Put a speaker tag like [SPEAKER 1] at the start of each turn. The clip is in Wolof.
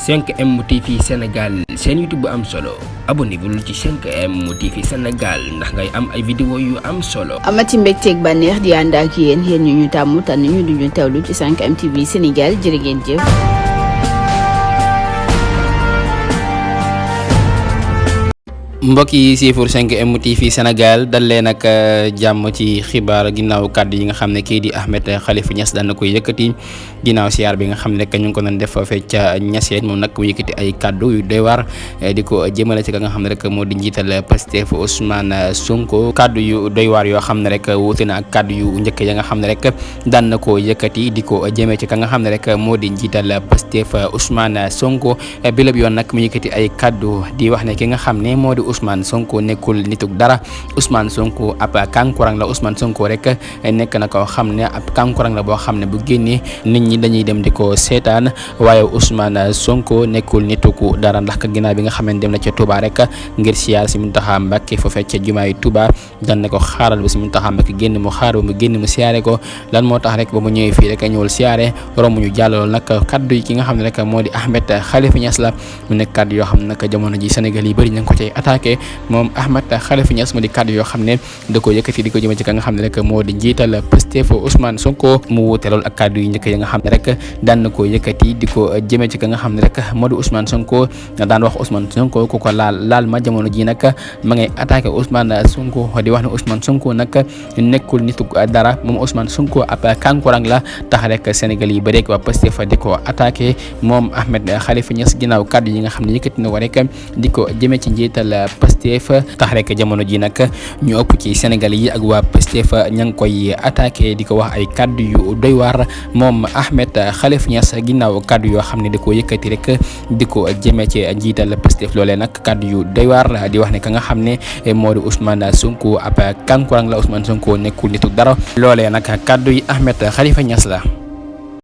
[SPEAKER 1] 5M TV Sénégal seen YouTube bu am solo abonnez-vous ci 5M TV Sénégal ndax ngay am ay vidéo yu am solo.
[SPEAKER 2] amati mbégteeg bànneex di ànd ak yéen ñu tàmm tànn ñu duñu teewlu ci 5M TV Sénégal jërë ngeen jëf.
[SPEAKER 3] mbokk yi siifur 5M TV Sénégal dal leen ak jàmm ci xibaar ginnaaw kàddu yi nga xam ne kii di Ahmed Khalifa Niass daan na koy yëkkati ginnaaw siyaar bi nga xam ne rek ñu ngi ko doon def fee ca Niassène moom nag mu yëkkati ay kàddu yu doy waar di ko jëmale ci ka nga xam ne rek moo di njiital Pastef Ousmane Sonko kàddu yu doy waar yoo xam ne rek wuute na ak kàddu yu njëkk ya nga xam ne rek daan na ko yëkkati di ko jëmee ci ka nga xam ne rek moo di njiital Pastef Ousmane Sonko bi la yoon nag mu yëkkati ay kàddu di wax ne ki nga xam ne moo di Ousmane Sonko nekkul nituk dara Ousmane Sonko ab kankurang la Ousmane Sonko rek nekk na koo xam ne ab kankurang la boo xam ne bu génnee nit ñi dañuy dem di ko seetaan waaye Ousmane Sonko nekkul nituku dara ndax ka ginnaaw bi nga xam ne dem na ca Touba rek ngir siyaar si Mountakha Mbacké foofee ca jumaay Touba dan ne ko xaaral ba si Mountakha Mbacké génn mu xaar ba mu génn mu siyaare ko lan moo tax rek ba mu ñëwee fii rek ñëwul siyaare romb ñu jàllalool nag kaddu yi ki nga xam ne rek moo di Ahmed Khalifa Niass la mu nekk kaddu yoo xam ne nag jamono ji Sénégal yi bëri nañ ko cay attaqué moom Ahmed Khalifa Niass mu di kàddu yoo xam ne da ko yëkkati di ko jëme ci ka nga xam ne rek moo di njiital Pastef Ousmane Sonko mu wuute lool ak kàddu yu njëkk yi nga xam ne rek daan na ko yëkkati di ko jëme ci ka nga xam ne rek moo di Ousmane Sonko daan wax Ousmane Sonko ku ko laal ma jamono ji nag ma ngay attaqué Ousmane Sonko di wax ne Ousmane Sonko nag nekkul nitu dara moom Ousmane Sonko ab kankurang la tax rek Sénégal yi ba rek waa Pastef di ko attaqué moom Ahmed Khalifa Niass ginnaaw kàddu yi nga xam ne yëkkati na ko rek di ko jëme ci njiital Pastef tax rek jamono ji nag ñu ëpp ci Sénégal yi ak waa Pastef ña ngi koy attaqué di ko wax ay kaddu yu doy waar moom Ahmed Khalifa Niass ginnaaw kaddu yoo xam ne da koo yëkkati rek di ko jëmee ci njiital Pastef loolee nag kaddu yu doy waar di wax ne ka nga xam ne moo di Ousmane Sonko ab kankurang la Ousmane Sonko nekkul nitu dara loolee nag kaddu yi Ahmed Khalifa Niass la.